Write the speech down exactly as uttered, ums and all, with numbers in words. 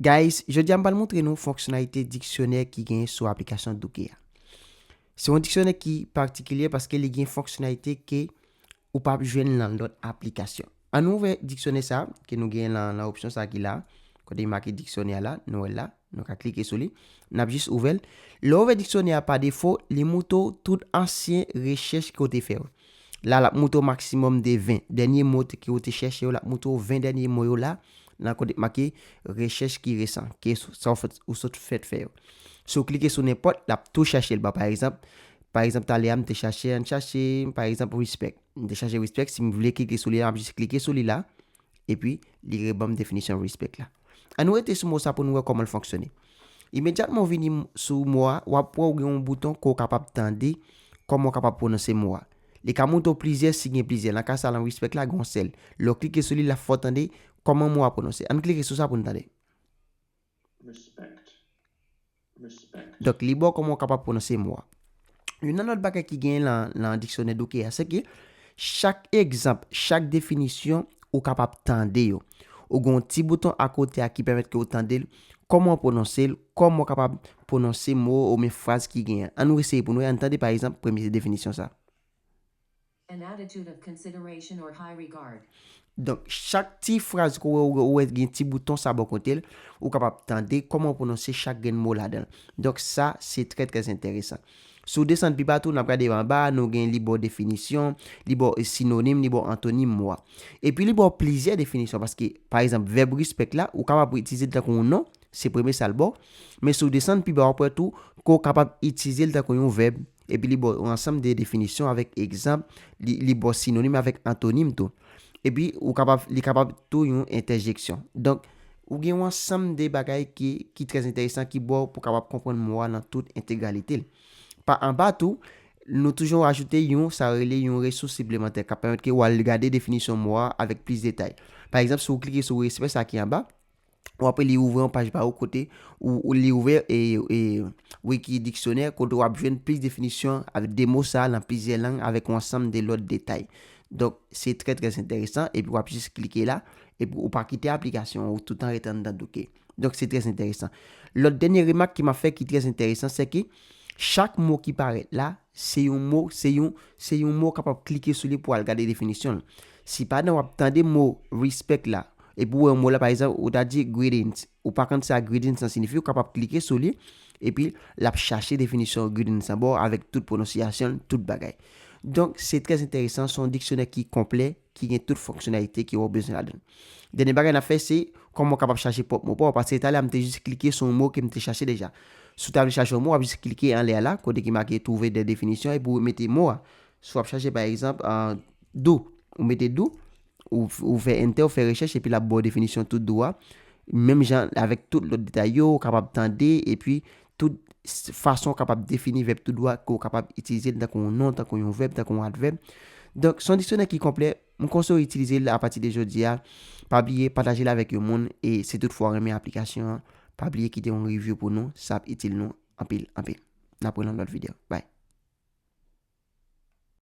Guys, jodi a m pral montre nou fonksyonalite diksyonè ki genyen sou aplikasyon Douke a. Se yon diksyonè ki patikilye paske li gen fonksyonalite ke ou p ap jwenn nan lòt aplikasyon. Ann ouvè diksyonè sa ke nou genyen nan, nan opsyon sa ki la, kote li make diksyonè a la, nou wè l la, nou ka klike sou li, n ap jis ouvè l. Lè w ouvè diksyonè a pa defo, li montre w tout ansyen rechèch ke w te fè yo. La, l ap montre w maksimòm de ven. Dènye mo ke w te chèche yo, l ap montre w ven dènye mo yo la, nan kote make rechèch ki resan, ke sa w fèt, ou sot fèt fè yo. Si w klike sou nenpòt, l ap tou chèche l. Bon, pa egzanp, pa egzanp, talè a, m te chache, ann chache, pa egzanp, respect. M te chache respect, si m vle klike sou li la, m ap jis klike sou li la, epi li reban m definisyon respect la. Ann rete sou mo sa pou nou wè kòman l fonksyone. Imedyatman w vini m-, sou mo a, w ap wè w gen yon bouton ke w kapab tande kòman w kapab pwononse mo a. Li ka montre w plizyè, si gen plizyè. Nan ka sa, nan respect la, gen yon sèl. Lè w klike sou li, l ap fè w tande kòman mo a pwononse. Ann klike sou sa pou n tande. Respect. Respect. Donk, li ba w kòman w kapab pwononse mo a. Youn nan lòt bagay ki genyen nan, nan diksyonè Douke a, se ke chak egzanp, chak definisyon, ou kapab tande yo. Ou gen yon ti bouton akote a ki pèmèt ke w tande l, kòman w pwononse l, kòman w kapab pwononse mo oubyen fraz ki genyen. Ann eseye pou nou, ann tande, pa egzanp, premye definisyon sa. An attitude of consideration or high regard. Donk, chak ti fraz ke w wè, w wè gen ti bouton sa bò kote l, ou kapab tande kòman w pwononse chak grenn mo ladan l. Donk, sa, se trè, trè enteresan. Si w desann pi ba tou, n ap gade anba, nou gen li ba w definisyon, li ba w sinonim, li ba w antonim mo a. Epi li ba w plizyè definisyon, paske, pa egzanp, vèb respect la, ou kapab itilize l tankou yon non, se premye sa l ba w. Men si w desann pi ba, w ap wè tou ke w kapab itilize l tankou yon vèb, epi li ba w yon ansanm de definisyon avèk egzanp, li, li ba w sinonim avèk antonim tou. Epi ou kapab, li kapab tou yon entèjeksyon. Donk, ou gen yon ansanm de bagay ki, ki trè enteresan, ki ba w pou w kapab konprann mo a nan tout entegralite l. Pa anba tou, nou toujou ajoute yon, sa rele yon resous siplemantè, k ap pèmèt ke w al gade definisyon mo a avèk plis detay. Pa egzanp, si w klike sou respè sa ki anba, w ap wè li ouvè yon paj ba ou kote ou, ou li ouvè e, e Wiki Dictionary kote w ap jwenn plis definisyon avèk de mo sa a nan plizyè lang avèk yon ansanm de lòt detay. Donk, se trè, trè enteresan epi w ap jis klike la epi ou pa kite aplikasyon an, ou toutan ret anndan Douke. Donk, se trè enteresan. Lòt dènye remak ke m ap fè ki trè enteresan, se ke chak mo ki parèt la, se yon mo, se yon, se yon mo w kapab klike sou li pou w al gade definisyon l. Si pandan w ap tande mo respect la, epi w wè yon mo la, pa egzanp, ou ta di greetings, ou pa konn sa greetings lan siyifi, ou kapab klike sou li, epi l ap chache definisyon greetings lan ba w avèk tout pwononsyasyon l, tout bagay. Donk, se trè enteresan, se yon diksyonè ki konplè, ki gen tout fonksyonalite ke w bezwen ladan l. Dènye bagay n ap fè, se kòman w kapab chache pwòp mo pa w, paske talè a m te jis klike sou yon mo ke m te chache deja. Si w ta vle chache yon mo, w ap jis klike anlè a la, kote ki make trouver des définitions, epi w mete mo a. Si w ap chache, pa egzanp, euh, doux, ou mete doux, ou, ou fè enter, ou fè rechèch, epi l ap ba w definisyon tout doux a. Menm jan avèk tout lòt detay yo, ou kapab tande, epi tout s-, fason w kapab defini vèb tout doux a, ke w kapab itilize l tankou yon non, tankou yon vèb, tankou yon advèb. Donk, se yon diksyonè ki konplè, m konseye w itilize l apati de jodi a. Pa bliye, pataje l avèk yon moun, e si toutfwa w renmen aplikasyon an, pa bliye kite yon review pou nou, sa ap itil nou anpil, anpil. N ap wè nan lòt videyo. Bye.